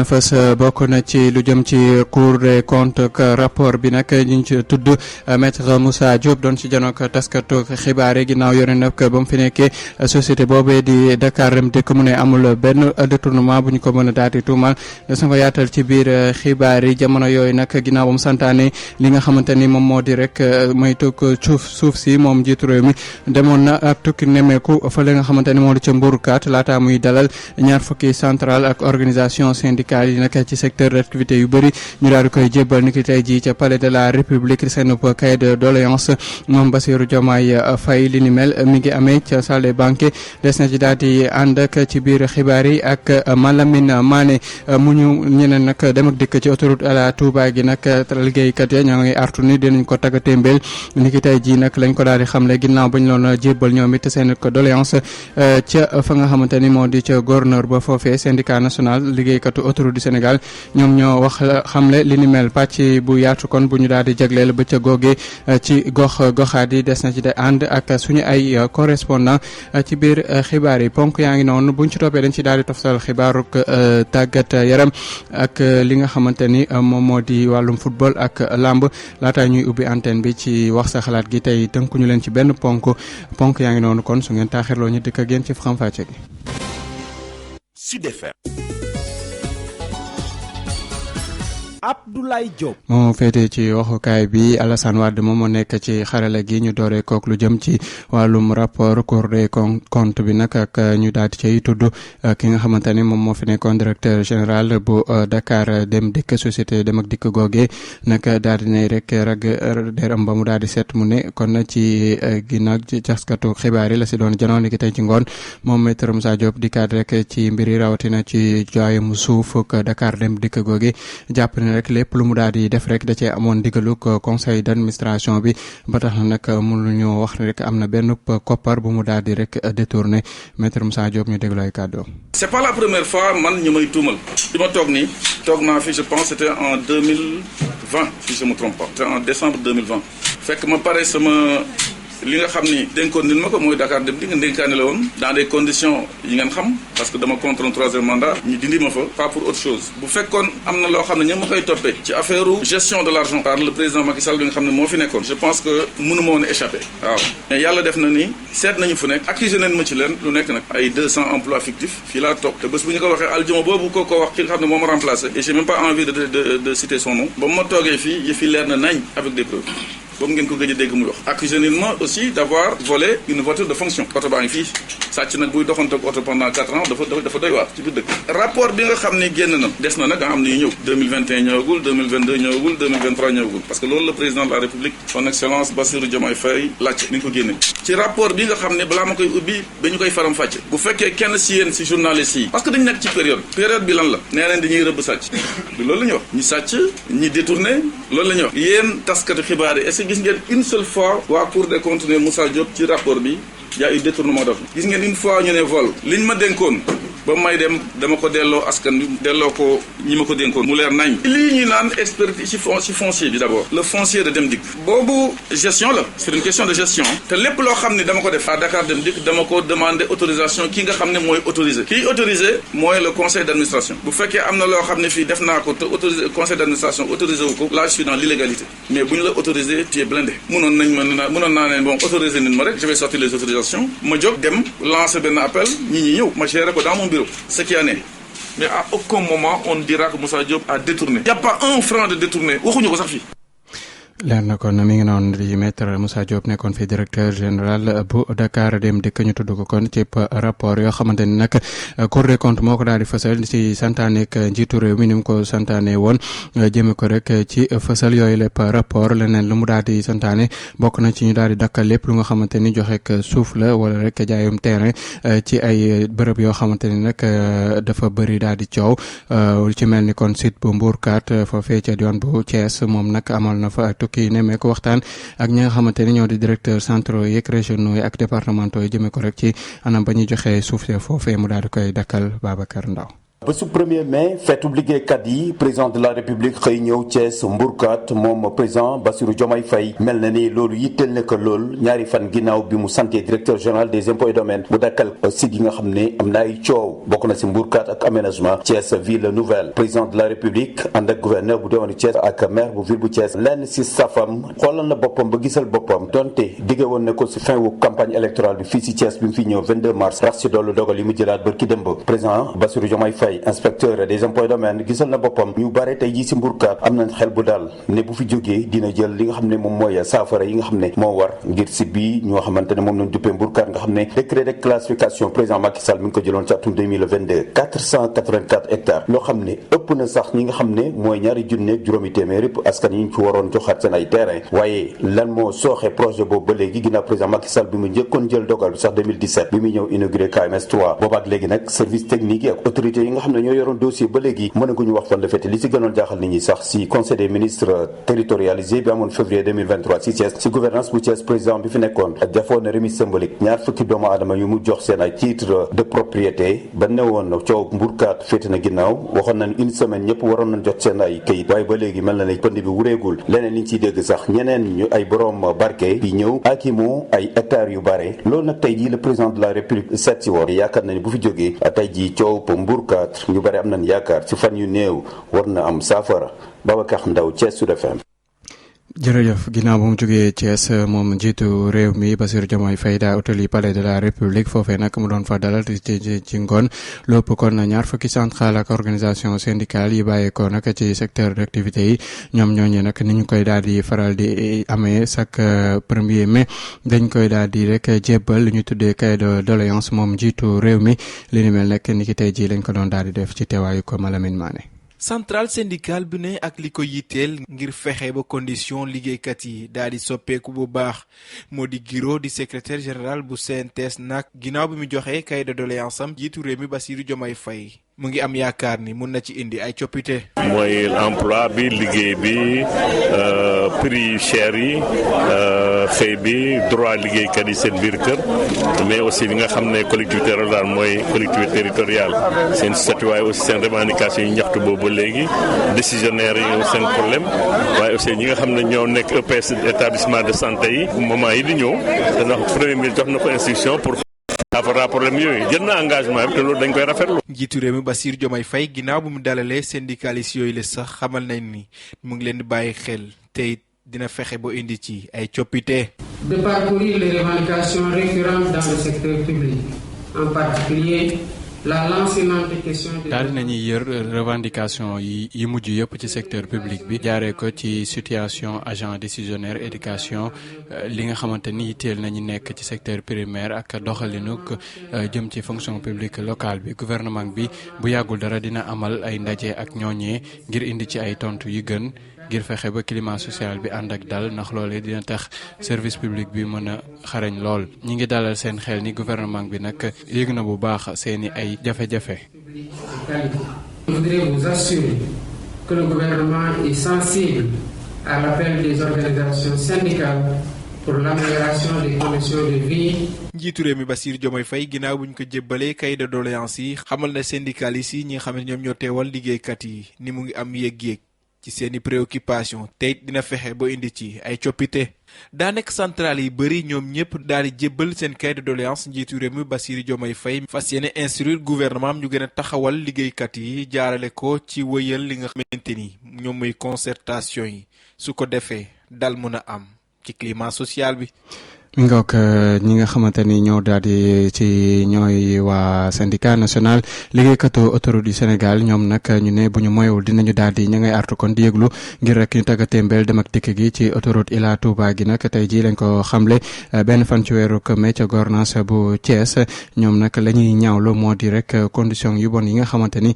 fës bokk na ci lu jëm ci Cour des comptes ak rapport bi nag ñu ngi ci tudd maître Moussa Diop doon ci janook taskatu xibaar yi ginnaaw yore nag ba mu fi nekkee société boobee di Dakar Dem Dikk mu ne amul benn détournement bu ñu ko mën a daal di tuumal des na ko yaatal ci biir xibaar yi jamono yooyu nag ginnaaw ba mu santaane li nga xamante ni moom moo di rek mooy tukk suuf si moom njiitu réew mi demoon na ak tukki nemmeeku fa li nga xamante ni moo di ca Mbourkat laataa muy dalal ñaar fukki centrale ak organisation syndicale yi nag ci secteur d'activité yu bëri ñu daal di koy jébbal niki tey jii ca palais de la république seen cahier de doléance moom Bassirou Diomaye Faye li ni mel mi ngi amee ca salle des banquets des na ci daal di ànd ak ci biir xibaar yi ak Malamine Mané mu ñu ñeneen nag dem ak dikk ci autoroute à la Touba gi nag liggéeykat ya ñoo ngi artu ni dinañ ko tagga témbeel niki tey jii nag lañ ko daal di xamle ginnaaw bañ loon jébbal ñoom it seen doléance ca fa nga xamante ni moo di ca gouverneur ba foofee syndicat national liggéeykatu autoroute du Sénégal ñoom ñoo wax xamle li ni mel pàcc bu yaatu kon bu ñu daal di jagleel ba ca googee ci goxaat yi des na ci de ànd ak suñu ay correspondant ci biir xibaar yi ponk yaa ngi noonu buñ ci toppee dañ ci daal di toftal xibaaruk tàggat yaram ak li nga xamante ni moom moo di wàllum football ak lamb laata ñuy ubbi antenne bi ci wax sa xalaat gi tey tënkuñu leen ci benn ponk yaa ngi noonu kon su ngeen taaxirloo ñu dëkk ak yéen ci faram-fàcce gi. Sud FM. Abdoulaye Diop moo féetee ci waxukaay bi Alassane Wade moom moo nekk ci xarala gi ñu dooree kook lu jëm ci wàllum rapport Cour des comptes bi nag ak ñu daal di cay tudd ki nga xamante ni moom moo fi nekkoon directeur général bu Dakar Dem Dikk société Dem ak Dikk googee nag daal di ne rek rag deram ba mu daal di set mu ne kon ci ginnaaw ci taskatu xibaar yi la si doon janoon ki tey ci ngoon moom maître Moussa Diop di kaat rek ci mbiri rawatina ci jaayum suuf ak Dakar Dem Dikk googee jàpp ne rek lépp lu mu daal di def rek da cee amoon digaluk conseil d'administration bi ba tax na nag mënuñu wax rek am na benn koppar bu mu daal di rek détourné maître Moussa Diop ñu déglu ay kàddoom. C'est pas la première fois man ñu may tuumal di ma toog nii toog naa fi je pense c'était en 2020 si je me trompe pas c'était en décembre 2020 fekk ma pare sama li nga xam ni dénkoon nit ma ko mooy Dakar Dem Dikk nga dénkaane la woon dans des conditions yi ngeen xam parce que dama contre un troisième mandat ñu dindi ma fa pas pour autre chose bu fekkoon am na loo xam ne ñoom ma koy toppee ci affaire gestion de l'argent par le président Macky Sall bi nga xam ne moo fi nekkoon je pense que mënu ma woon échappé waaw mais yàlla def na ni seet nañu fu nekk accusé nañ ma ci leen lu nekk nag ay 200 emplois fictifs fii laa toog te bés bu ñu ko waxee aljuma boobu ko wax ki nga xam ne moo ma remplacé et j'ai même pas envie de citer son nom ba ma toogee fii yëf yi leer na nañ avec des preuves boobu ngeen ko gëj a dégg muy wax accusé nañ ma aussi d'avoir volé une voiture de fonction oto baa ngi fii sàcc nag buy doxantoog oto pendant 4 ans dafa doy waar ci biir dëkk rapport bi nga xam ne génn na des na nag nga xam ne ñëw 2021 ñëwagul 2022 ñëwagul 2023 ñëwagul parce que loolu le président de la république son excellence Bassirou Diomaye Faye laajte ni ñu ko génne ci rapport bi nga xam ne balaa ma koy ubbi ba ñu koy faram fàcce bu fekkee kenn si yéen si journaliste yi parce que dañu nekk ci période bi lan la nee nañ dañuy rëbb sàcc du loolu la ñuy wax ñi sàcc ñi détourné loolu la ñuy wax yéen taskati xibaar yi est-ce que gis ngeen une seule fois waa Cour des comptes ne Moussa Diop ci rapport bi y a eu détournement d'argent gis ngeen une fois ñu ne vol liñ ma dénkoon ba may dem dama ko delloo askan bi delloo ko ñi ma ko dénkoon mu leer nañ lii ñuy naan expertise ci foncier bi d'abord le foncier de Dem Dikk boobu gestion la c'est une question de gestion te lépp loo xam ne dama ko def à Dakar Dem Dikk dama ko demander autorisation ki nga xam ne mooy autorisé kii autorisé mooy le conseil d'administration bu fekkee am na loo xam ne fii def naa ko te autorisé conseil d'administration autorisé wu ko là je suis dans l'illégalité mais bu ñu la autorisé tu es blindé mënoon naa ne bon autorisé nit ma rek je vais sortir les autorisations ma jóg dem lancer benn appel ñi ñëw ma gérer ko dans mon bureau ce qui en est mais à aucun moment on dira que Moussa Diop a détourné. Il n'y a pas un franc de détourné waxuñu ko sax fii. leer na kon mi ngi noonu di maître Moussa Diop nekkoon fi directeur général bu Dakar Dem Dikk ñu tudd ko kon ci rapport yoo xamante ni nag Cour des comptes moo ko daal di fësal ci santaaneek njiitu réew mi ni mu ko santaane woon jëme ko rek ci fësal yooyu lépp rapport leneen lu mu daal di santaane bokk na ci ñu daal di dakkal lépp lu nga xamante ni joxeek suuf la wala rek jaayum terrain ci ay bërëb yoo xamante ni nag dafa bëri daal di coow ci mel ni kon site bu Mbourkat foofee ca diwaan bu Thiès moom nag amal na fa kii nemee ko waxtaan ak ñi nga xamante ni ñoo di directeur centraux yeeg régionaux yi ak départementaux yi jëmee ko rek ci anam ba ñuy joxee suuf see foofee mu daal di koy dakkal Babacar Ndaw ba su 1er mai feetub liggéeykat yi président de la république xëy ñëw Thiès mburkat moom président Bassirou Diomaye Faye mel na ni loolu yitteel na ko lool ñaari fan ginnaaw bi mu santé directeur général des impôts et domaines bu dakkal site yi nga xam ne am na ay coow bokk na si mburkat ak aménagement Thiès ville nouvelle président de la république ànd ak gouverneur bu diwaanu Thiès ak maire bu ville bu Thiès lenn si safam xoolal na boppam ba gisal boppam donte digge woon na ko si fin wu campagne électorale bi fii si Thiès bi mu fi ñëw 22 mars rax si doolu dogal yi mu jëlaat bërki démb président Bassirou Diomaye Faye inspecteur des impôts et domaines gisal na boppam ñu bare tey jii si mburkat am nañ xel bu daal ne bu fi jógee dina jël li nga xam ne moom mooy saafara yi nga xam ne moo war ngir si bii ñoo xamante ne moom lañ duppee mburkat nga xam ne décret de classification président Macky Sall mi ngi ko jëloon ci atum 2022 484 hectares loo xam ne ëpp na sax ñi nga xam ne mooy ñaari junne ak juróomi téeméer yëpp askan yi ñu ci waroon joxaat seen ay terrain waaye lan moo sooxe projet boobu ba léegi ginnaaw président Macky Sall bi mu njëkkoon jël dogal bi sax 2017 bi muy ñëw inauguré KMS 3 boobaak léegi nag service technique yi ak autorités yi nga xam ne ñoo yoroon dossier ba léegi mënaguñu wax fan la fete li si gënoon jaaxal nit ñi sax si conseil des ministres territorialisé bi amoon février 2023 si Thiès si gouvernance bu Thiès président bi fi nekkoon defoon na remise symbolique ñaar fukki doomu aadama yu mu jox seen ay titre de propriété ba newoon coow mburkaat féete na ginnaaw waxoon nañ une semaine ñëpp waroon nañ jot seen ay këyit waaye ba léegi mel na ne pënd bi wureegul leneen liñ ciy dégg sax ñeneen ñu ay borom barke bi ñëw ak i mu ay hectares yu bare loolu nag tey jii le président de la république seet si woon yaakaar na ni bu fi jógee tey jii coow mburkaat ñu bare am nañ yaakaar ci fan yu néew war na am saafara Babacar Ndaw Thiès Sud FM. jërëjëf ginnaaw ba mu jógee Thiès moom njiitu réew mi Bassirou Diomaye Faye daa utali palais de la république foofee nag mu doon fa dalal ci ngoon lépp kon ñaar fukki centrale ak organisation syndicale yi bàyyeekoo nag ci secteur d'activité yi ñoom ñooñu nag ni ñu koy daal di faral di amee chaque 1er mai dañ koy daal di rek jébbal li ñu tuddee cahier de doléance moom njiitu réew mi li ni mel nag ni ki tey jii lañ ko doon daal di def ci teewaayu ko Malamine Mané. centrale syndicale bi ne ak li ko yitteel ngir fexe ba condition liggéeykat yi daal di soppeeku bu baax moo di Guiro di secrétaire général bu CNTS nag ginnaaw bi mu joxee cahier de doléance am jiitu réew mi Bassirou Diomaye Faye mu ngi am yaakaar ni mun na ci indi ay coppite. mooy emploi bi liggéey bi prix cher yi xëy bi droit liggéeykat yi seen biir kër mais aussi li nga xam ne collectivité rurale mooy collectivité territoriale seen statut waaye aussi seen revendication yi ñaxtu boobu léegi décisionnaires yi seen problème waaye aussi ñi nga xam ne ñoo nekk EPS établissement de santé yi moment yi di ñëw dana premier ministre jox na ko instruction pour saafara problème yooyu jël na engagement bi te loolu dañ koy rafetlu. njiitu réew mi Bassirou Diomaye Faye ginnaaw bu mu dalalee syndicalistes yooyu la sax xamal nañ ni mu ngi leen di bàyyi xel te it dina fexe ba indi ci ay coppite. De parcourir les revendications récurrentes dans le secteur public, en particulier la lancinante question de. daal dinañuy yër revendication yi mujj yëpp ci secteur public bi jaaree ko ci situation agent décisionnaire éducation li nga xamante ni yitteel nañu nekk ci secteur primaire ak doxalinuk jëm ci fonction publique locale bi gouvernement bi bu yàggul dara dina amal ay ndaje ak ñooñee ngir indi ci ay tontu yi gën. ngir fexe ba climat social bi ànd ak dal ndax loolee dina tax service public bi mën a xarañ lool ñi ngi dalal seen xel ni gouvernement bi nag yëg na bu baax seeni ay jafe-jafe. Je voudrais vous assurer que le gouvernement est sensible à l'appel des organisations syndicales pour l'amélioration des conditions de vie. njiitu réew mi Bassirou Diomaye Faye ginnaaw bu ñu ko jébbalee cahier de doléance yi xamal na syndicalistes yi ñi nga xam ne ñoom ñoo teewal liggéeykat yi ni mu ngi am yëg-yëg ci seeni préoccupation tey dina fexe ba indi ci ay coppite daa nekk centrale yi bëri ñoom ñëpp daal di jébbal seen cahier de doléance njiitu réew mi Bassirou Diomaye Faye fas yéene instruire gouvernement am ñu gën a taxawal liggéeykat yi jaarale ko ci wëyal li nga xamante ni ñoom muy concertation yi su ko defee dal mën a am ci climat social bi. mi ngoog ñi nga xamante ni ñoo daal di ci ñooy waa syndicat national liggéeykatu autoroute du Sénégal ñoom nag ñu ne bu ñu moywul dinañu daal di ña ngay artu kon di yëglu ngir rek ñu tàggatémbeel dem ak dikk gi ci autoroute Ila Touba gi nag tey jii lañ ko xamle benn fan ci weeru mai ca gouvernance bu Thiès ñoom nag la ñuy ñaawlu moo di rek condition yu bon yi nga xamante ni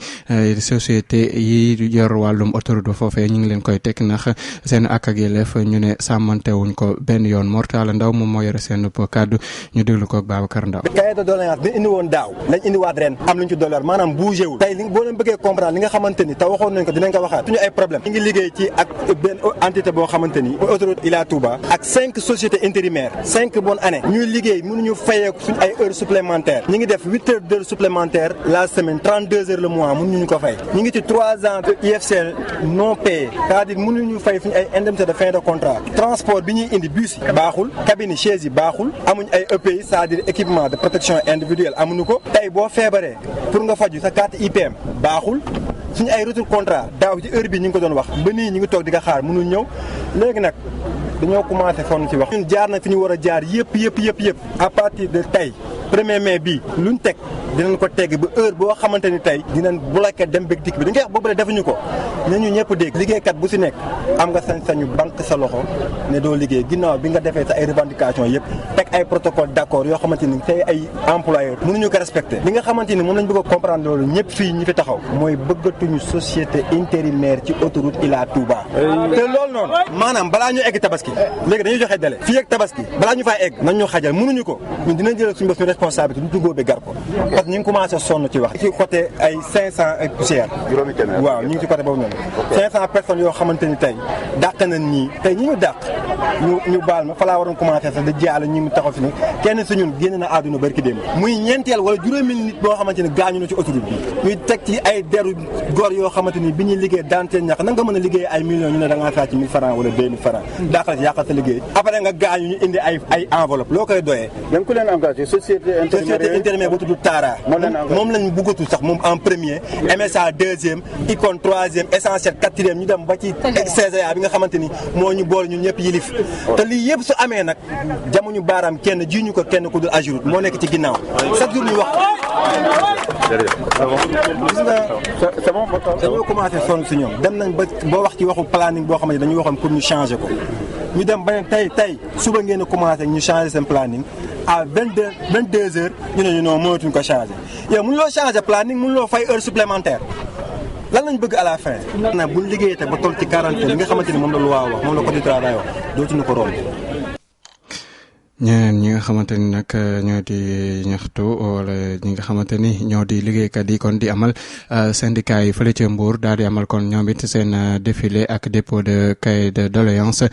société yi yor wàllum autoroute ba foofee ñu ngi leen koy teg ndax seen ak yelleef ñu ne sàmmantewuñ ko benn yoon Mortala Ndaw moom mooy yore seen kàddu ñu déglu ko ak Babacar Ndaw. cahier de doléance bi indi woon daaw lañ indiwaat ren am luñ ci dollar maanaam bougé wul tey boo leen bëggee comprendre li nga xamante ni te waxoon nañ ko dinañ ko waxaat suñu ay problème ñu ngi liggéey ci ak benn entité boo xamante ni autoroute Ila Touba ak 5 sociétés intérimaires 5 bonnes années ñuy liggéey mënuñu fayee suñu ay heures supplémentaires ñu ngi def 8 heures d'heures supplémentaires la semaine 32 heures le mois mënuñu ko fay ñu ngi ci 3 ans de IFCL non payé c'est-à-dire mënuñu fay suñu ay indemnité de fin de contrat transport bi ñuy indi bus yi baaxul cabine yi chaise yi baaxul amuñ ay EPI c'est-à-dire équipement de protection individuelle amuñu ko tey boo feebaree pour nga faju sa carte IPM baaxul suñu ay retour contrat daaw ci heure bi ñu ngi ko doon wax ba nii ñu ngi toog di ko xaar mënuñ ñëw léegi nag dañoo commencé sonn ci wax ñun jaar na fi ñu war a jaar yëpp à partir de tey 1er mai bii luñ teg dinañ ko tegg ba heure boo xamante ni tey dinañ bloqué dem bëgg dikk bi dañ koy wax boobu defuñu ko ne ñu ñëpp dégg liggéeykat bu si nekk am nga sañ-sañu banque sa loxo ne doo liggéey ginnaaw bi nga defee sa ay revendication yëpp teg ay protocole d'accord yoo xamante ni tey ay employeur mënuñu ko respecté li nga xamante ni moom lañ bëgg a comprendre loolu ñëpp fii ñi fi taxaw mooy bëggatuñu société intérimaire ci autoroute Ila Touba te loolu noonu maanaam balaa ñu egg tabaski léegi dañuy joxe délai fii ak tabaski balaa ñu faa egg nañ ñu xajal mënuñu ko ñun dinañ jël suñu bopp responsabilité du góobee gar ko parce que ñu ngi commencé sonn ci wax ci côté ay 500 ak poussière waaw ñu ngi ci côté boobu noonu 500 personnes yoo xamante ni tey dàq nañ ñii tey ñi ñu dàq ñu baal ma fa laa waroon commencé sax da jaala ñi mu taxaw fi ni kenn si ñun génn na àdduna barki démb muy ñeenteel wala juróomi nit boo xamante ni gaañu na ci autoroute bi ñuy teg ci ay deru góor yoo xamante ni bi ñuy liggéey daan seen ñax na nga mën a liggéey ay millions ñu ne da ngaa sàcc 1000 francs wala 2000 francs dàqal si yàqal sa liggéey après nga gaañu ñu indi ay enveloppe loo koy doyee ku leen engagé société intérimaire bu tudd Tara moom lañ bëggatul sax moom en premier MSA deuxième Icon troisième Essentiel quatrième ñu dem ba ci CCA bi nga xamante ni moo ñu boole ñun ñëpp yilif te lii yëpp su amee nag jamuñu baaraam kenn jiñu ko kenn ku dul Ageroute moo nekk ci ginnaaw chaque jour ñu wax gis nga dañoo commencé sonn si ñoom dem nañ ba boo wax ci waxu planning boo xam ne dañu waxoon pour ñu changer ko ñu dem ba tey suba ngeen a commencé ñu changer seen planning à 22 heures ñu ne ñu non mënatuñ ko changer yow mënuloo changer planning mënuloo fay heure supplémentaire lan lañ bëgg à la fin. nag buñ liggéeyee te ba toll ci 40 heures li nga xamante ni moom la loi wax moom la code du travail wax dootuñu ko romb. ñeneen ñi nga xamante ni nag ñoo di ñaxtu wala ñi nga xamante ni ñoo di liggéeykat yi kon di amal syndicat yi fële ca Mbour daal di amal kon ñoom it seen défilé ak dépôt de cahier de doléance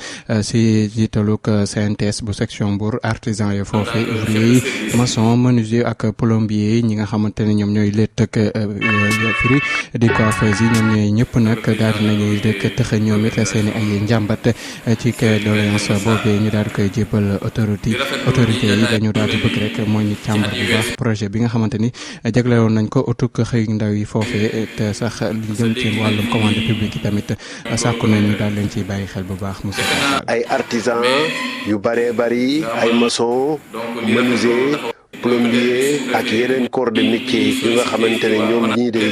si jiitalug CNTS bu section Mbour artisan yi foofu ouvrier yi maçon menuisier ak plombier yi ñi nga xamante ni ñoom ñooy létt ak firi di coiffeuse yi ñoom ñooy ñëpp nag daal di nañuy rek tëxe ñoom it seen i ay njàmbat ci cahier de doléance boobee ñu daal di koy jébbal autorité yi dañu daal di bëgg rek mooy ñu càmbar bu baax projet bi nga xamante ni jaglewoon nañ ko utuk xëy ndaw yi foofee te sax lu jëm ci wàllum commande publique yi tamit sàkku nañ ñu daal leen ciy bàyyi xel bu baax monsieur ay artisan yu bëree bëri ay maçon menuisier plombier ak yeneen corps de métier yu nga xamante ne ñoom ñii de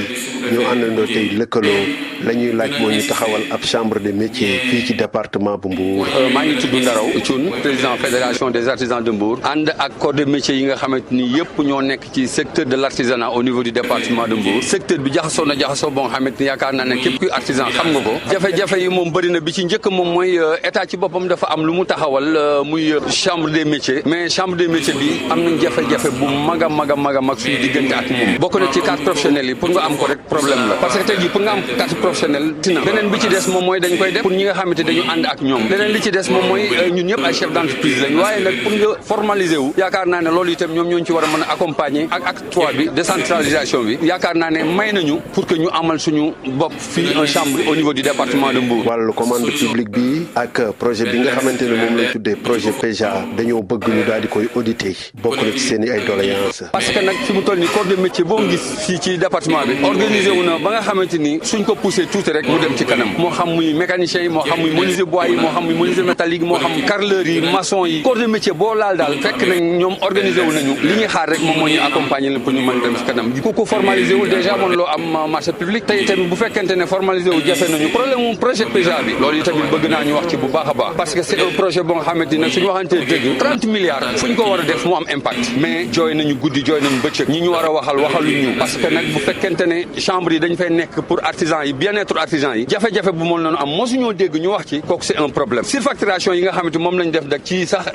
ñoo àndandoo tey lëkkaloo la ñuy laaj moo ñu taxawal ab chambre de métier fii ci département bu Mbour. maa ngi tudd Ndaraw Thioune président fédération des artisans de Mbour ànd ak corps de métier yi nga xamante ni yëpp ñoo nekk ci secteur de l' artisanat au niveau du département de Mbour secteur bi jaxasoo na jaxasoo boo nga xamante ni yaakaar naa ne képp kuy artisan xam nga ko jafe-jafe yi moom bëri na bi ci njëkk moom mooy état ci boppam dafa am lu mu taxawal muy chambre des métiers mais chambre des métiers bi am nañ jafe-jafe bu mag a mag suñu diggante ak moom bokk na ci carte professionnelle yi pour nga am ko rek problème la parce que tey jii pour nga am carte professionnelle dina beneen bi ci des moom mooy dañ koy def pour ñi nga xamante dañu ànd ak ñoom leneen li ci des moom mooy ñun ñëpp ay chef d'entreprise lañ waaye nag pour nga formaliser wu yaakaar naa ne loolu itam ñoom ñooñu ci war a mën a accompagner ak acte 3 bi décentralisation bi yaakaar naa ne may nañu pour que ñu amal suñu bopp fii un chambre au niveau du département de Mbour. wàllu commande publique bi ak projet bi nga xamante ne moom lañ tuddee projet PEJA dañoo bëgg ñu daal di koy auditer bokk na ci seen i ay doléances. parce que nag fi mu toll nii corps de métier boo gis fii ci département bi organisé wu na ba nga xamante ni suñ ko poussé tuuti rek mu dem ci kanam moo xam muy mécanicien yi moo xam muy menuisier bois yi moo xam muy menuisier métallique moo xam carreleur yi maçon yi corps de métier boo laal daal fekk nañ ñoom organisé wu nañu li ñuy xaar rek moom moo ñu accompagner leen pour ñu mën dem ci kanam ku ko formalisé wul déjà mën loo am marché public tey tamit bu fekkente ne formalisé wu jafe nañu problème mu projet PEJA bi loolu tamit bëgg naa ñu wax ci bu baax a baax parce que c'est un projet boo nga xamante ne suñu waxantee dëgg 30 milliards fu ñu ko war a def mu am impact mais jooy nañu guddi jooy nañu bëccëg ñi ñu war a waxal waxaluñ ñu parce que nag bu fekkente ne chambre yi dañ fay nekk pour artisans yi bien-être artisans yi jafe-jafe bu moom noonu am mosuñoo dégg ñu wax ci kooku c'est un problème surfacturation yi nga xamante moom lañ def nag ci sax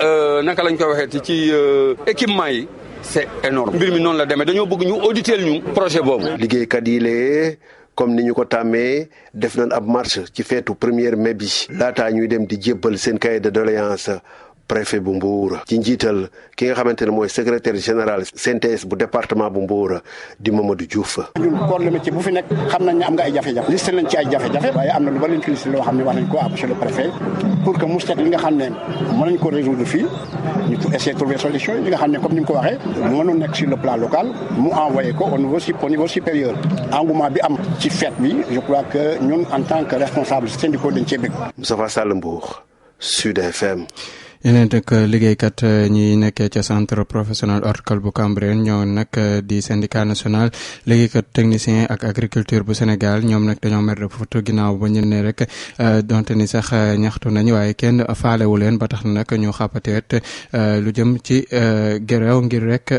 naka lañ koy waxee ci équipement yi c'est énorme mbir mi noonu la demee dañoo bëgg ñu auditer ñu projet boobu. liggéeykat yi lee comme ni ñu ko tàmmee def nañ ab marche ci feetu 1er mai bi laataa ñuy dem di jébbal seen cahier de doléance préfet bu Mbour ci njiital ki nga xamante ne mooy secrétaire général CNTS bu département bu Mbour di Mamadou Diouf. ñun corps de métier bu fi nekk xam nañ ne am nga ay jafe-jafe listé nañ ci ay jafe-jafe waaye am na lu bari listé loo xam ne wax nañ ko à monsieur le préfet pour que mu seet li nga xam ne mën nañ ko résoudre fii ñu essayer de trouver solution yi nga xam ne comme ni mu ko waxee mënoon nekk sur le plan local mu envoyé ko au niveau supérieur engouement bi am ci fête bi je crois que ñun en tant que responsable syndicaux dañ cee bëgg. Moustapha Sall Mbour Sud FM. yeneen nag liggéeykat ñi nekkee ca centre professionnel horticole bu Cambérène ñoo nag di syndicat national liggéeykat technicien ak agriculture bu Sénégal ñoom nag dañoo mer de futu ginnaaw ba ñu ne rek donte ni sax ñaxtu nañu waaye kenn faalewu leen ba tax na nag ñu xàppateet lu jëm ci grève ngir rek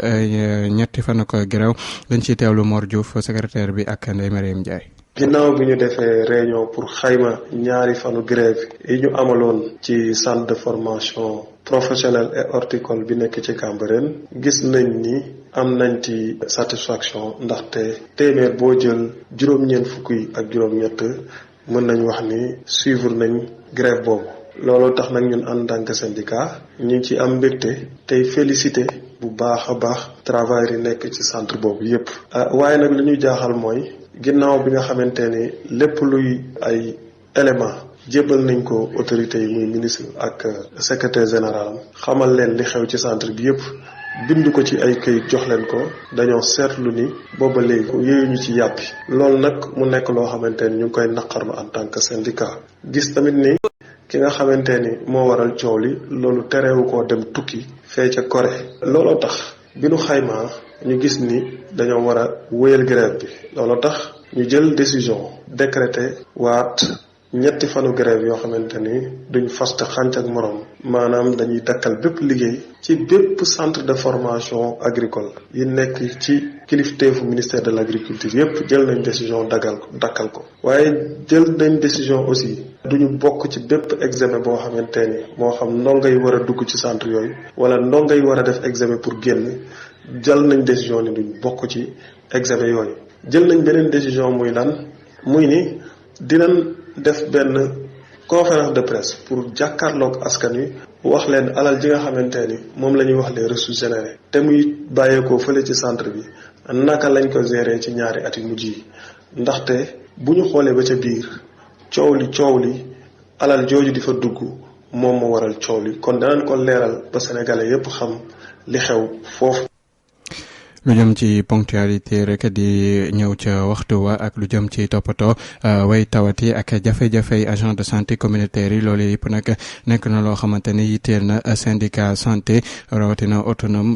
ñetti fan ko grève lañ ciy teewlu Mor Diouf secrétaire bi ak Ndeye Mariam Ndiaye. ginnaaw bi ñu defee réunion pour xayma ñaari fanu grève yi ñu amaloon ci centre de formation professionnelle et horticole bi nekk ci Cambérène gis nañ ni am nañ ci satisfaction ndaxte téeméer boo jël juróom-ñeent fukk yi ak juróom-ñett mën nañ wax ni suivre nañ grève boobu loolu tax nag ñun en tant que syndicat ñu ngi ci am mbégte tey félicité bu baax a baax travailleurs yi nekk ci centre boobu yépp waaye nag li ñu jaaxal mooy ginnaaw bi nga xamante ni lépp luy ay élément jébbal nañ ko autorités yi muy ministre ak secrétaire général xamal leen li xew ci centre bi yépp bind ko ci ay këyit jox leen ko dañoo seetlu ni booba léegi ko yooyu ñu ci yàppi loolu nag mu nekk loo xamante ni ñu ngi koy naqarlu en tant que syndicat gis tamit ni ki nga xamante ni moo waral coow li loolu terewu koo dem tukki fee ca Corée looloo tax bi nu xaymaa ñu gis ni dañoo war a wéyal grève bi looloo tax ñu jël décision décréter waat ñetti fanu grève yoo xamante ni duñ faste xànc ak morom maanaam dañuy dakkal bépp liggéey ci bépp centre de formation agricole yi nekk ci kilifteefu ministère de l'agriculture yépp jël nañ décision dakkal ko waaye jël nañ décision aussi duñu bokk ci bépp examen boo xamante ni moo xam ndongo yi war a dugg ci centre yooyu wala ndongo yi war a def examen pour génn jël nañ décision ni duñ bokk ci examen yooyu jël nañ beneen décision muy lan muy ni dinañ def benn conférence de presse pour jàkkaarloog askan wi wax leen alal ji nga xamante ni moom la ñuy wax les ressources générées te muy bàyyeekoo fële ci centre bi naka lañ ko gérer ci ñaari at yu mujj yi ndaxte bu ñu xoolee ba ca biir coow li alal jooju di fa dugg moom moo waral coow li kon danañ ko leeral ba sénégalais yépp xam li xew foofu. lu jëm ci ponctualité rek di ñëw ca waxtu wa ak lu jëm ci toppatoo way tawati ak jafe-jafey agent de santé communautaire yi loolu yëpp nag nekk na loo xamante ni yitteel na syndicat santé rawatina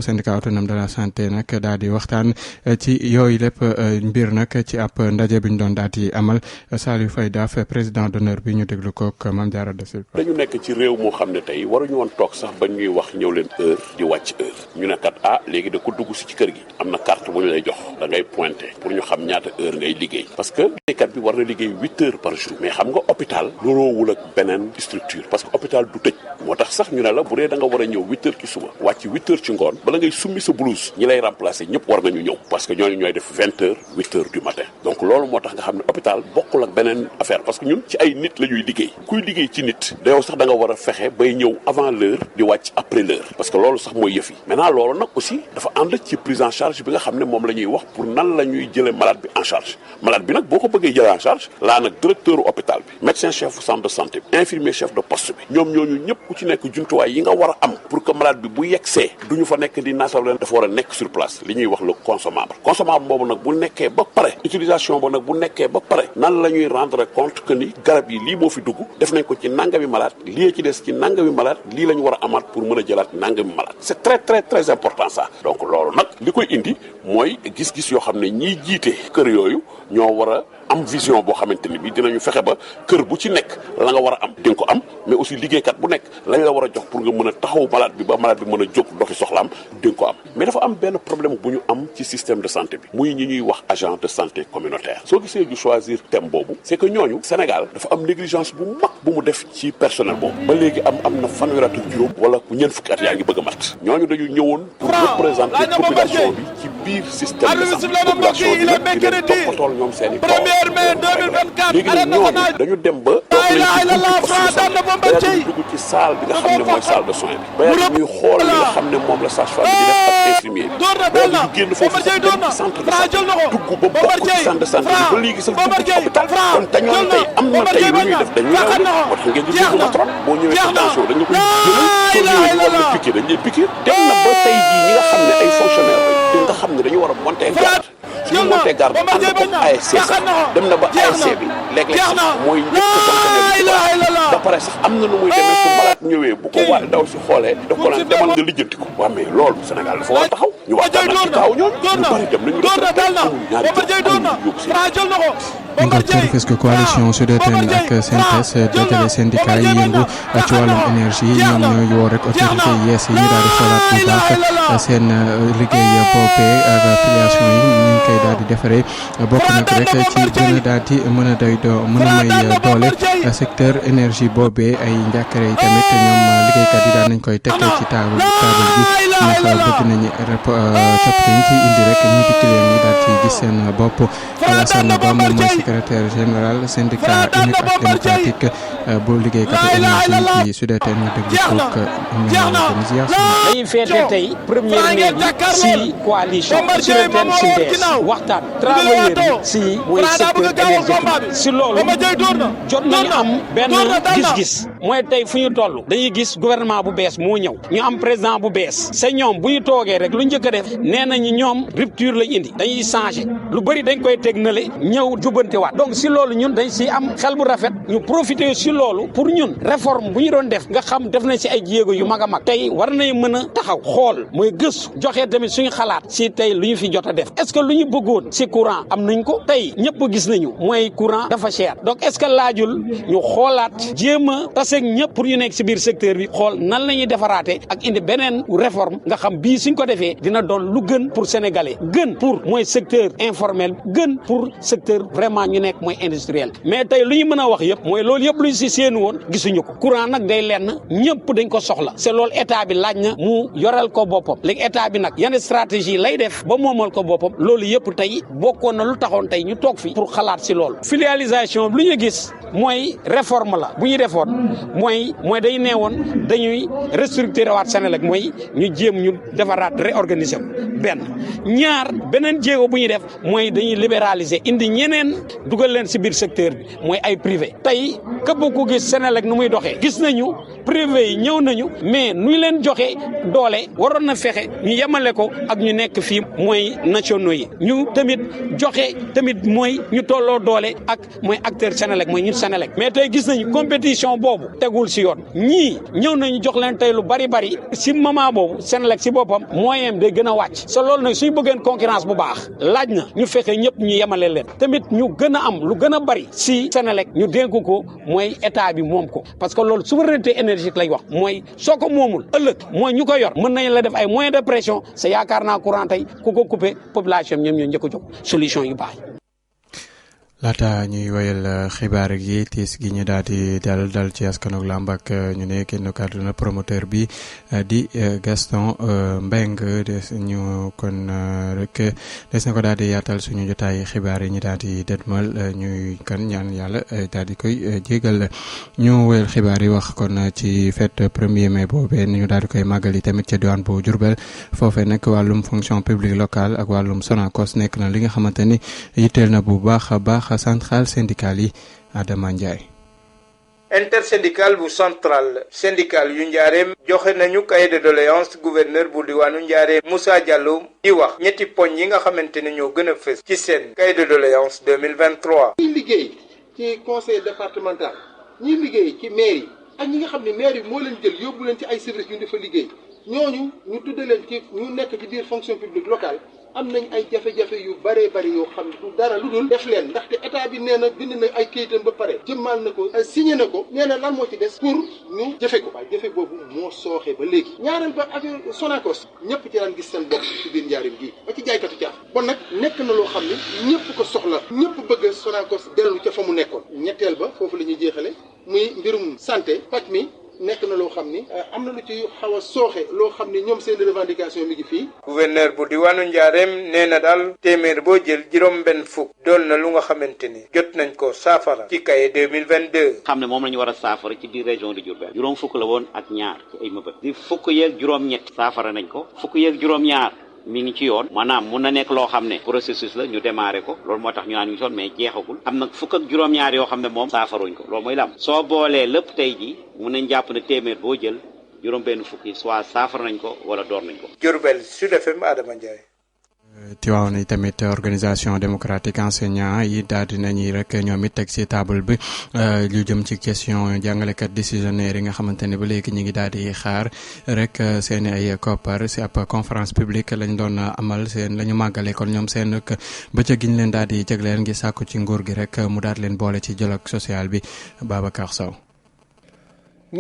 syndicat autonome de la santé nag daal di waxtaan ci yooyu lépp mbir nag ci ab ndaje bi ñu doon daal di amal Saliou Faye Daaf président d'honneur bi ñu déglu ko ak Mame Diarra de Silva. dañu nekk ci réew moo xam ne tey waruñu woon toog sax ba ñuy wax ñëw leen heure di wàcc heure ñu ne kat léegi da ko dugg si ci kër gi. am na carte bu ñu lay jox da ngay pointé pour ñu xam ñaata heure ngay liggéey parce que liggéeykat bi war na liggéey 8 heures par jour mais xam nga hôpital loroowul ak beneen structure parce que hôpital du tëj moo tax sax ñu ne la bu dee da nga war a ñëw 8 heures ci suba wàcc 8 heures ci ngoon bala ngay summi sa blouse ñi lay remplacer ñëpp war nañu ñëw parce que ñooñu ñooy def 20 heures 8 heures du matin donc loolu moo tax nga xam ne hôpital bokkul ak beneen affaire parce que ñun ci ay nit la ñuy liggéey kuy liggéey ci nit da yow sax da nga war a fexe bay ñëw avant l'heure di wàcc après l'heure parce que loolu sax mooy yëf yi maintenant loolu nag aussi dafa ànd ci prise en charge bi nga xam ne moom la ñuy wax pour nan la ñuy jëlee malade bi en charge malade bi nag boo ko bëggee jëlee en charge laa nag directeur hôpital bi médecin chef centre de santé bi infirmier chef de poste bi ñoom ñooñu ñëpp ku ci nekk jumtuwaay yi nga war a am pour que malade bi bu yegsee du ñu fa nekk di naasal leen dafa war a nekk sur place li ñuy wax le consommable boobu nag bu nekkee ba pare utilisation boobu nag bu nekkee ba pare nan la ñuy rendre compte que ni garab yi lii moo fi dugg def nañ ko ci nangami malade lii ci des ci nangami malade lii la ñu war a amaat pour mën a jëlaat nangami malade c'est très très très important ça donc loolu nag li koy indi mooy gis-gis yoo xam ne ñiy jiite kër yooyu ñoo war a am vision boo xamante ni bi dinañu fexe ba kër bu ci nekk la nga war a am di nga ko am mais aussi liggéeykat bu nekk lañ la war a jox pour nga mën a taxaw malade bi ba malade bi mën a jóg doxi soxlaam di nga ko am mais dafa am benn problème bu ñu am ci système de santé bi muy ñi ñuy wax agent de santé communautaire soo gisee ñu choisir thème boobu c'est que ñooñu Sénégal dafa am négligence bu mag bu mu def ci personnel boobu ba léegi am na fanweeri at ak juróom wala ñeent fukki at yaa ngi bëgg a mat ñooñu dañu ñëwoon pour représenter population bi ci biir système de santé population bi nag di leen toppatool ñoom seen i léegi nag ñooñu dañu dem ba dañu dugg ci salle bi nga xam ne mooy salle de soins bi ba yàgg ñuy xool li nga xam ne moom la sage-femme bi di def ak infirmier bi ba ñu génn foofu sax dem ci centre de santé dugg ba bokk ci centre de santé bi ba léegi sax dugg ci hôpital kon te ñooñu tey am na tey lu ñuy def dañuy raw moo tax ngeen di dégg na trop boo ñëwee ci tension dañ la koy jëlal soo ñëwee ñu war la piquer dañ lay piquer dem na ba tey jii ñi nga xam ne ay fonctionnaire lañ nga xam ne dañu war a monter garde suñu monter garde ànd ko ASC sax dem na ba ASC bi léeg-léeg sax mooy njëkk fonctionnaire bi ba pare sax am na nu muy demee su malade ñëwee bu ko waa daw si xoolee daf ko naan demal nga lijjanti ko waaw mais loolu Sénégal dafa war a taxaw ñu waxtaan ci kaaw ñooñu ñu bari dem nañu retraité amul ñaari yóbbu si Ngor Rufisque coalition Sud-Étienne ak CNTS dajale syndicat yi yëngu ci wàllum énergie ñoom ñooy woo rek autorité yi yees yi ñu daal di xoolaat bu baax seen liggéey boppee ak filiation yi ñu ngi koy daal di defaree bokk nag rek ci gën a daal di mën a doy mën a may doole secteur énergie boobee ay njàkkare yi tamit ñoom liggéeykat yi daal nañ koy teg ci table bi ndax bëgg nañu coppite yi ci indi rek ñi dikk leen ñi daal ci gis seen bopp Alassane Ba moom mooy secrétaire général syndicat unique ak démocratique bu liggéeykatu énergie ci Sud-Étienne ñu déglu ko dañuy feete tey première mai bi si coalition Sud-Étienne synthèse waxtaan travailleurs yi si mooy secteur énergétique si loolu jot nañu am benn gis-gis mooy tey fu ñu toll dañuy gis gouvernement bu bees moo ñëw ñu am président bu bees sa ñoom bu ñu toogee rek lu njëkk a def nee nañu ñoom rupture lañ indi dañuy changer lu bëri dañ koy teg na le ñëw jubbante waat donc si loolu ñun dañ si am xel bu rafet ñu profiter si loolu pour ñun réforme bu ñu doon def nga xam def nañ si ay jéego yu mag a mag tey war nañ mën a taxaw xool mooy gëstu joxe tamit suñu xalaat si tey lu ñu fi jot a def est-ce que lu ñu bëggoon si courant am nañ ko tey ñëpp gis nañu mooy courant dafa cher donc est-ce que laajul ñu xoolaat jéem a taseeg ñëpp pour ñu nekk si biir secteur bi xool nan la ñuy defaraate ak indi beneen réforme nga xam bii suñ ko defee dina doon lu gën pour sénégalais gën pour mooy secteur informel gën pour secteur vraiment ñu nekk mooy industriel mais tey lu ñu mën a wax yëpp mooy loolu yëpp lu ñu si séenu woon gisuñu ko courant nag day lenn ñëpp dañ ko soxla c'est loolu état bi laaj na mu yoreel ko boppam léegi état bi nag yan stratégie lay def ba moomal ko boppam loolu yëpp tey bokkoon na lu taxoon tey ñu toog fi pour xalaat si loolu filialisation lu ñu gis mooy réforme la bu ñu defoon mooy dañu nee woon dañuy restructurer waat Senelec mooy ñu jéem ñu defaraat réorganiser benn ñaar beneen jéego bu ñuy def mooy dañuy libéraliser indi ñeneen dugal leen si biir secteur bi mooy ay privé tey képp ku gis Senelec nu muy doxee gis nañu privé yi ñëw nañu mais nu leen joxe doole waroon na fexe ñu yemale ko ak ñu nekk fii mooy nationaux yi ñu tamit joxe tamit mooy ñu tolloo doole ak mooy acteur Senelec mooy ñun Senelec mais tey gis nañu compétition boobu tegul si yoon ñii ñëw nañu jox leen tey lu bari si moment boobu Senelec si boppam moyen day gën a wàcc sa loolu nag suñu bëggeen concurrence bu baax laaj na ñu fexe ñëpp ñu yemale leen tamit ñu gën a am lu gën a bari si Senelec ñu dénk ko mooy état bi moom ko parce que loolu souveraineté énergétique lay wax mooy soo ko moomul ëllëg mooy ñu ko yor mën nañ la def ay moyens de pression sa yaakaar naa courant tey ku ko coupé population ñoom ñoo njëkk a jóg solution yu baax laata ñuy woyal xibaar gi tiis gi ñu daal di dal ci askanug làmb ak ñu ne kenn kàddu na promoteur bi di Gaston Mbengue ñu kon rek des na ko daal di yaatal suñu jotaay xibaar yi ñu daal di dëdmal ñuy kan ñaan yàlla daal di koy jégal ñu woyal xibaar yi wax kon ci fête 1er mai boobee ñu daal di koy màggali tamit ca diwaan bu Diourbel foofee nag wàllum fonction publique locale ak wàllum Sonacos nekk na li nga xamante ni yitteel na bu baax a baax centrale syndicale yi Adama Ndiaye. intersyndical bu central syndical yu Njaareem joxe nañu cahier de doléance gouverneur bu diwaanu Njaareem Moussa Diallo di wax ñetti poñ yi nga xamante ne ñoo gën a fës ci seen cahier de doléance 2023. ñi liggéey ci conseil départemental ñi liggéey ci mairie ak ñi nga xam ne mairie moo leen jël yóbbu leen ci ay services yu dafa liggéey ñooñu ñu tudde leen ci ñu nekk ci biir fonction publique locale am nañ ay jafe-jafe yu bëree bëri yoo xam ne du dara lu dul def leen ndaxte état bi nee na bind na ay kayitam ba pare jëmmal na ko signé na ko nee na lan moo ci des pour ñu jëfe ko waaye jëfe boobu moo sooxe ba léegi ñaareel ba affaire Sonacos ñëpp ci daan gis seen bopp ci biir njaarim gii ba ci jaaykatu caaf bon nag nekk na loo xam ne ñëpp ko soxla ñëpp bëgg Sonacos dellu ca fa mu nekkoon ñetteel ba foofu la ñuy jeexale muy mbirum santé paj mi nekk na loo xam ni am na lu ci xaw a sooxe loo xam ni ñoom seen revendication mi ngi fii. gouverneur bu diwaanu Njaareem nee na daal téeméer boo jël juróom-benn fukk doon na lu nga xamante ni jot nañ ko saafara ci cahier 2022. xam ne moom la ñu war a saafara ci biir région de Diourbel juróom fukk la woon ak ñaar ci ay mëbët di fukk yeeg juróom-ñett saafara nañ ko fukk yeeg juróom-ñaar. mi ngi ci yoon maanaam mun na nekk loo xam ne processus la ñu démarré ko loolu moo tax ñu naan ñu soon mais jeexagul am nag fukk ak juróom-ñaar yoo xam ne moom saafaruñ ko loolu mooy lam soo boolee lépp tey ji mun nañ jàpp ne téeméer boo jël juróom benn fukki soit saafara nañ ko wala door nañ ko. Diourbel Sud FM Adama Ndiaye. Tivaouane tamit organisation démocratique enseignant yi daal di nañuy rek ñoom it teg ci table bi lu jëm ci question jàngalekat décisionnaire yi nga xamante ne ba léegi ñu ngi daal di xaar rek seen ay koppar si ab conférence publique lañ doon amal seen la ñu màggale kon ñoom seen bëccëg gi ñu leen daal di jagleel ngi sàkku ci nguur gi rek mu daal leen boole ci dialogue social bi Babacar Sow.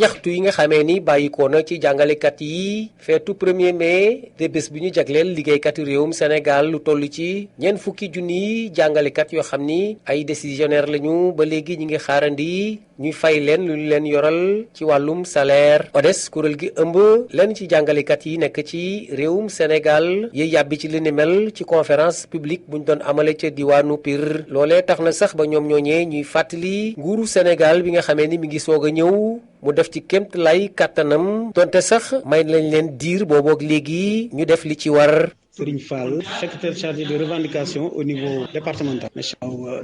ñaxtu yi nga xamee ni bàyyikoo na ci jàngalekat yi feetu 1er mai de bés bi ñu jagleel liggéeykatu réewum Sénégal lu toll ci ñeent fukki junni jàngalekat yoo xam ni ay décisionnaire lañu ba léegi ñi ngi xaarandi ñuy fay leen lu ñu leen yoral ci wàllum salaire ODES kuréel gi ëmb leen ci jàngalekat yi nekk ci réewum Sénégal yiy yàbbi ci li ni mel ci conférence publique buñ doon amale ca diwaanu Pire loolee tax na sax ba ñoom ñooñee ñuy fàttali nguuru Sénégal bi nga xamee ni mi ngi soog a ñëw mu def ci kémt lay kàttanam donte sax may lañ leen diir boobook léegi ñu def li ci war. Serigne Fall secrétaire chargé de revendication au niveau départemental.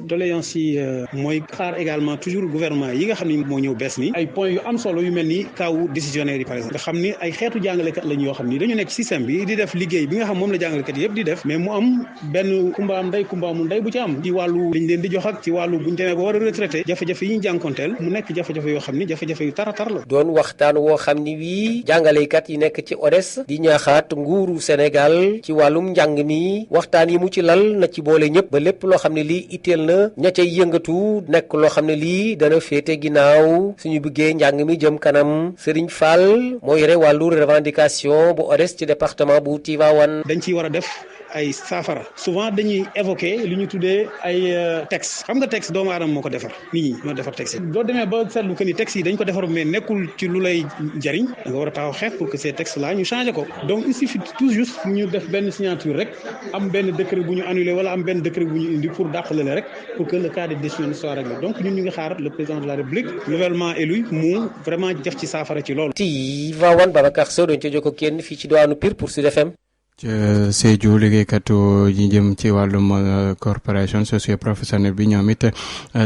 doléance yi mooy xaar également toujours gouvernement yi nga xam ni moo ñëw bees ni ay points yu am solo yu mel ni kaw décisionnaire yi par exemple nga xam ni ay xeetu jàngalekat lañ yoo xam ni dañu nekk ci système bi di def liggéey bi nga xam moom la jàngalekat yëpp di def mais mu am benn kumba am ndey kumba amul ndey bu ci am ci wàllu liñ leen di jox ak ci wàllu buñ demee ba war a retraité jafe-jafe yi ñu jànkonteel mu nekk jafe-jafe yoo xam ni jafe-jafe yu taratar la. doon waxtaan woo xam ni wii jàngalekat yi nekk ci ODES di ñaaxaat nguuru Sénégal ci wàllum njàng mi waxtaan yi mu ci lal na ci boole ñëpp ba lépp loo xam ne lii itteel na ña cay yëngatu nekk loo xam ne lii dana féete ginnaaw suñu bëggee njàng mi jëm kanam Serigne Fall moo yore wàllu revendication bu ODES ci département bu Tivaouane. dañ ciy war a def ay saafara souvent dañuy évoquer li ñu tuddee ay texte xam nga texte doomu aadama moo ko defar nit ñi ñoo defar texte yi boo demee ba seetlu que ni texte yi dañ ko defar mais nekkul ci lu lay jariñ da nga war a taxaw xeex pour que ces textes là ñu changé ko donc il suffit tout juste ñu def benn signature rek am benn décret bu ñu annulé wala am benn décret bu ñu indi pour dàqale rek pour que le cas de décision soit réglé donc ñun ñu ngi xaar le président de la République nouvellement élu mu vraiment def ci saafara ci loolu. Tivaouane Babacar Sow dañ ca jokkoo kenn fii ci diwaanu Pire pour Sud FM. Sédhiou liggéeykatu ñi jëm ci wàllum corporation socio-professionnelle bi ñoom it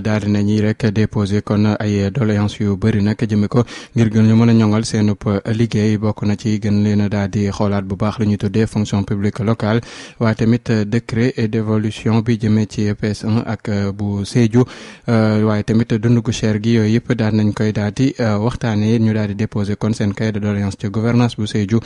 daal di nañuy rek déposé kon ay doléances yu bëri nag jëme ko ngir gën ñu mën a ñoŋal seenub liggéey bokk na ci gën leen a daal di xoolaat bu baax lu ñuy tuddee fonction publique locale waaye tamit décret d'évolution bi jëmee ci PS1 ak bu Sédhiou waaye tamit dundu gu cher gi yooyu yëpp daal nañ koy daal di waxtaanee ñu daal di déposé kon seen cahier de doléance ci gouvernance bu Sédhiou